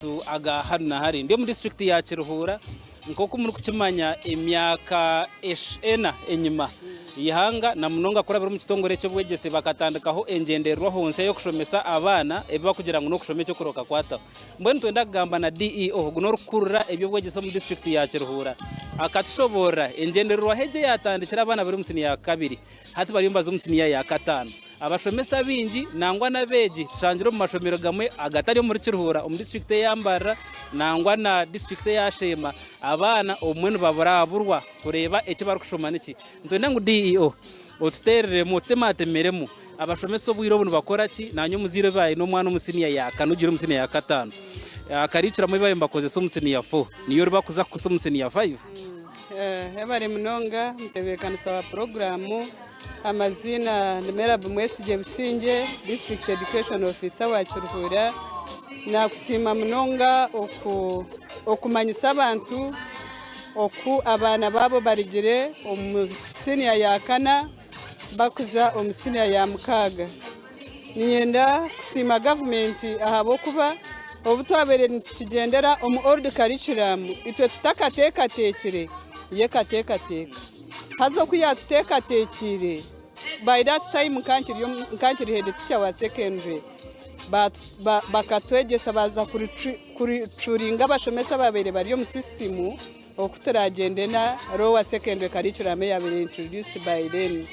Aga hanu na hari. Ndi omu disiturikiti ya Kiruhura. Nk'oku murikukimanya emyaka ena enyima, eihanga na munonga kurabira omu kitongore eky'obwegyese bakatandikaho engyendererwaho nsya y'okushomesa abaana ebi barikugira ngu n'okushoma eky'okuroka kwataho. Mbwenu nitwenda kugamba na DEO ogu n'orikukurira eby'obwegyese omu disiturikiti ya Kiruhura akatushoboorora engyendererwaho egi eyatandikire abaana bari omu siniya ya kabiri hati bariyo nibaza omu siniya ya kataano. Abashomesa baingi nangwa n'abeegi tushangire omu mashomero gamwe agatari omuri Kiruhura omu disiturikiti eya Mbarara nangwa na disiturikiti eya Sheema abaana obumwe nibaburaburwa kureeba eki barikushoma niki. Nitwenda ngu DEO otuteereremu otutematemeremu abashomesa obwire obu nibakora ki nanye omuzaire obu aine omwana omu siniya ya kana ogiire omu siniya ya kataano akaricuramu ebi baabaire nibakozesa omu siniya fo niyo oribakuza kukusa omu siniya fayivu. Webare munonga mutebeekanisa wa puroguraamu. Amaziina ni Merab Mwesigye Busingye, District Education Officer wa Kiruhura. Nakusiima munonga okumanyisa abantu oku abaana baabo barugire omu siniya ya kana bakuza omu siniya ya mukaaga. Niinyenda kusiima gavumenti ahabw'okuba obu twabaire nitukigyendera omu old curriculum itwe tutakateekateekire, yo ekateekateeka. Haza oku yaatuteekateekiire, by that time nka nkiri head teacher wa secondary, bakatwegyesa baaza kurucuringa abashomesa abaabaire bari omu system oku turagyende na lower secondary curriculum eyaabaire introduced by then.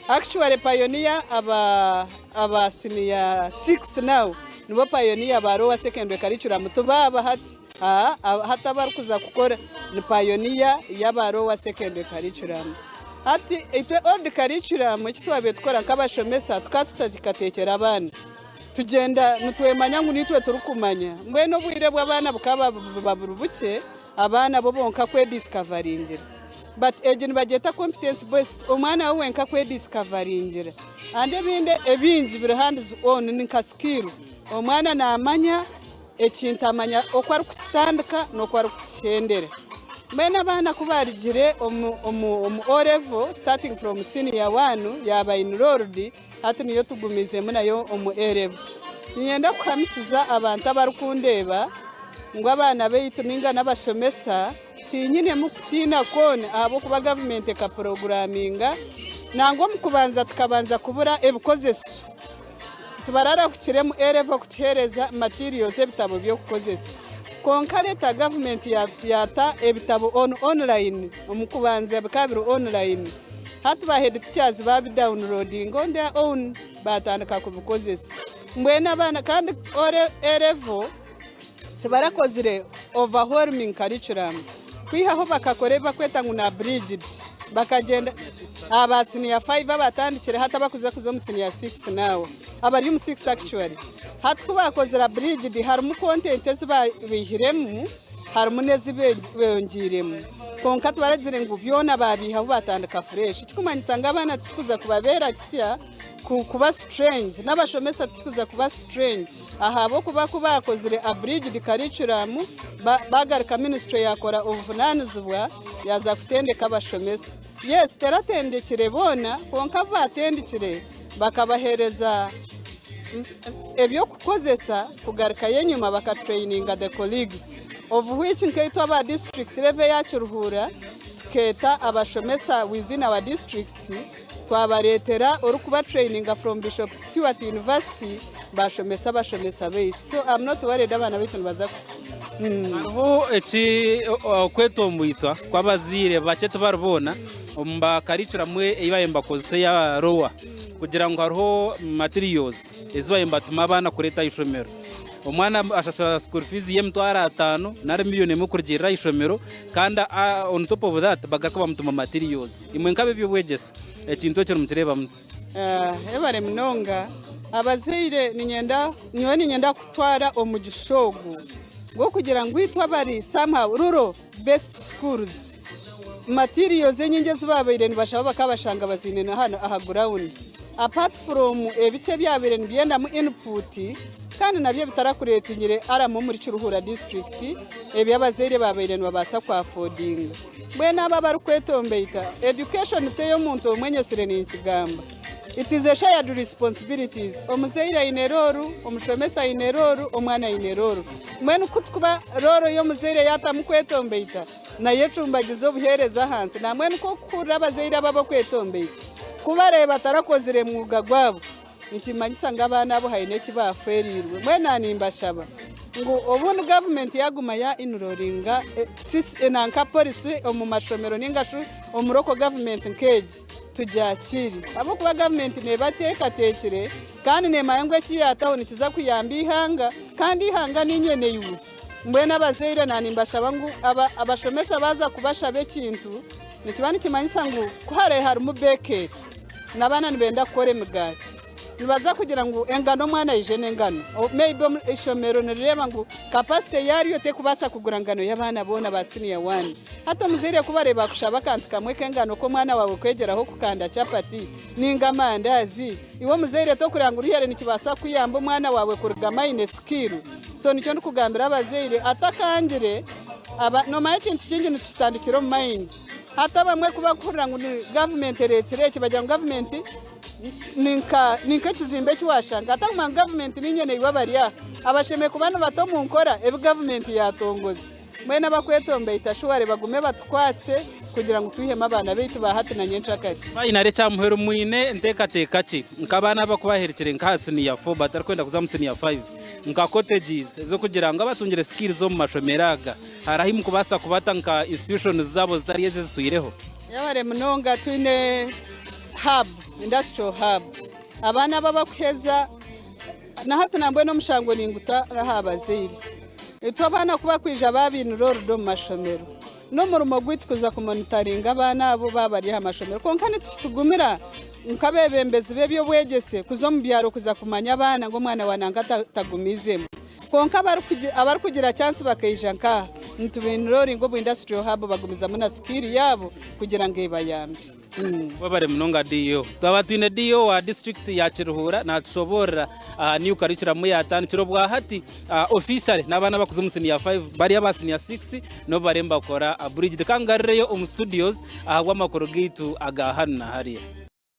Actually pioneer aba aba senior 6 now nibo pioneer ba lower secondary curriculum tibaaba hati. Hati abarikuza kukora ni pioneer y'aba lower secondary curriculum. Hati itwe old curriculum eki twabaire tukora nk'abashomesa tukaba tutakateekyera abaana. Tugyenda nitwemanya ngu niitwe turikumanya. Mbwenu obwire bw'abaana bukaba buba buri bukye, abaana bo bonka kwediscoveringira. But egi nibagyeta competence based, omwana we wenka kwediscoveringira. And ebindi ebingi biri hands on ni nka skill. Omwana naamanya ekintu amanya oku arikukitandika n'oku arikukihendera. Mbwenu abaana ku barugire omu omu O level starting from senior one yaaba enrolled hati niyo tugumiizemu nayo omu A level. Niinyenda kuhamisiza abantu abarikundeeba ngu abaana baitu nainga n'abashomesa tinyinemu kutiina kwona ahabw'okuba gavumenti ekapuroguraminga nangwa omu kubanza tukabanza kubura ebikozeso. Tibararahukiremu A-level kutuheereza materials ebitabo by'okukozesa. Kwonka later government yaata ebitabo on online, omu kubanza bikaba biri online. Hati ba head teachers baabi downloadinga on their own baatandika kubikozesa. Mbwenu abaana kandi A-level Tibarakozire overwhelming curriculum kwihaho bakakora ebi bakweta ngu na bridged bakagyenda aba senior 5 abatandikire hati abakuza kuza omu senior 6 now abari omu 6 actually hati ku bakozire abridged harimu content ezi baihiremu harimu n'ezi bongyeiremu kwonka tibaragizire ngu byona babiihaho batandika fresh ekikumanyisa ngu abaana tikikuza kubabeera kisya kuba strange n'abashomesa tikikuza kuba strange Ahabw'okuba ku baakozire abridged curriculum, baagaruka ministry yaakora obuvunanizibwa yaaza kutendeka abashomesa. Yes, teratendekire boona, kwonka abu baatendikire bakabaheereza eby'okukozesa kugarukayo enyima bakatraininga the colleagues of which nkaitwe aba district level eya Kiruhura tukeeta abashomesa within our districts Twabareetera orikuba traininga from Bishop Stuart University bashomesa abashomesa baitu. So I'm not worried abaana baitu nibaza ku Hariho eki okwetomboitwa kw'abazaire bakye tibari boona omu ba curriculum ei baabaire nibakozesa eya lower kugira ngu hariho materials ezi baabaire nibatuma abaana kureeta aha ishomero. Omwana ashashura school fees y'emitwaro ataano nari million emwe kurugiirira aha ishomero Kandi on top of that bagaruka bamutuma materials. Imwe nk'abebyobwegyese ekintu ekyo nimukireeba muta? Yebare munonga. Abazaire niinyenda nyowe niinyenda kutwara omugisha ogu gw'okugira ngu itwe abari somehow rural based schools materials enyingi ezi baabaire nibashaba bakaba bashanga baziine na hanu aha ground apart from ebikye ebyabaire nibyendamu input kandi nabyo bitarakureetingire aramu omuri Kiruhura district ebi abazaire baabaire nibabaasa ku affordinga. Mbwenu abo abarikwetombeita, education t'ey'omuntu omwe nyosire ninkigamba. It is a shared responsibilities. Omuzaire aine role, omushomesa aine role, omwana aine role. Mbwenu ku tukuba role y'omuzaire yaatamu kwetomboita, nayo ecumbagiza obuheereza ahansi. Nambwenu ku okuhurira abazaire abo ab'okwetomboita, ku bareeba batarakozire mwuga gwabo, nikimanyisa ngu abaana abo haine eki baafeereirwe. Mbwenu na nimbashaba ngu obundi gavumenti yaaguma ya enrollinga nanka policy omu mashomero ninga shi omu local government nk'egi, tugyakiire ahabw'okuba gavumenti neeba eteekateekire kandi neemanya ngu eki yaataho nikiza kuyamba eihanga kandi eihanga niinye naiwe. Mbwenu abazaire na nimbashaba ngu abashomesa baaza kubashaba ekintu nikiba nikimanyisa ngu ku harabe harimu beekeri n'abaana nibenda kukora emigaati nibaza kugira ngu engano omwana aije n'engano. Maybe eishomero nirireeba ngu capacity yaaryo terikubaasa kugura ngano y'abaana boona ba siniya wani. Hati omuzaire ku bareeba akushaba akantu kamwe k'engano k'omwana waawe kwegyeraho kukanda chapati ninga amandaazi, iwe omuzaire tokureba ngu really nikibaasa kukuyamba omwana waawe kurugamu aine skill. So nikyo ndikugambira abazaire atakangire, nomanya ekintu kingi nitukitandikira omu mind. Hati abamwe ku bakuhurira ngu ni gavumenti ereetsire eki bagira ngu gavumenti ni nk'ekizimbe eki waashanga. Hati akumanya ngu gavumenti niinye naiwe abari aha abashemereire kuba nibata omu nkora ebi gavumenti yaatongoza. Mbwenu abakwetomboita shuware bagume batukwatse kugira ngu twihemu abaana baitu ba hati na nyenkyakare. Fayinari ekya muheru mwine nteekateeka ki nk'abaana abakuba baherikire nka aha siniya fo batarikwenda kuza omu siniya fayivu nka cottages ez'okugira ngu abatungire skills omu mashomero aga hariho ahi mukubaasa kubata nka institutions zaabo zitari ezi ezitwireho? Yebare munonga twine hub, industrial hub abaana abo abakuheza Na hati nambwenu omushango ninguta aha bazaire. Itwe abaana ku bakwija babainire oruda omu mashomero, n'omurimo gwaitu kuza kumonitaringa abaana abo baaba bari aha mashomero. Kwonka nikitugumira nk'abeebembezi b'eby'obwegyese kuza omu byaro kuza kumanya abaana ngu omwana wa nanka tagumiizemu. Kwonka abarikugira chansi bakaija nk'aha, nitubainirooringa obu industrial hub bagumizamu na sikiiri yaabo kugira ngu ebayambe. Webare munonga DO. Twaba twine DO wa disiturikiti ya Kiruhura natushoboorora aha new curriculum eyatandikire obwahati officially n'abaana abakuza omu siniya 5 bari aba siniya 6 nibo bariyo nibakora abridged. Ka ngarireyo omu studios ahabw'amakuru gaitu aga hanu na hariya.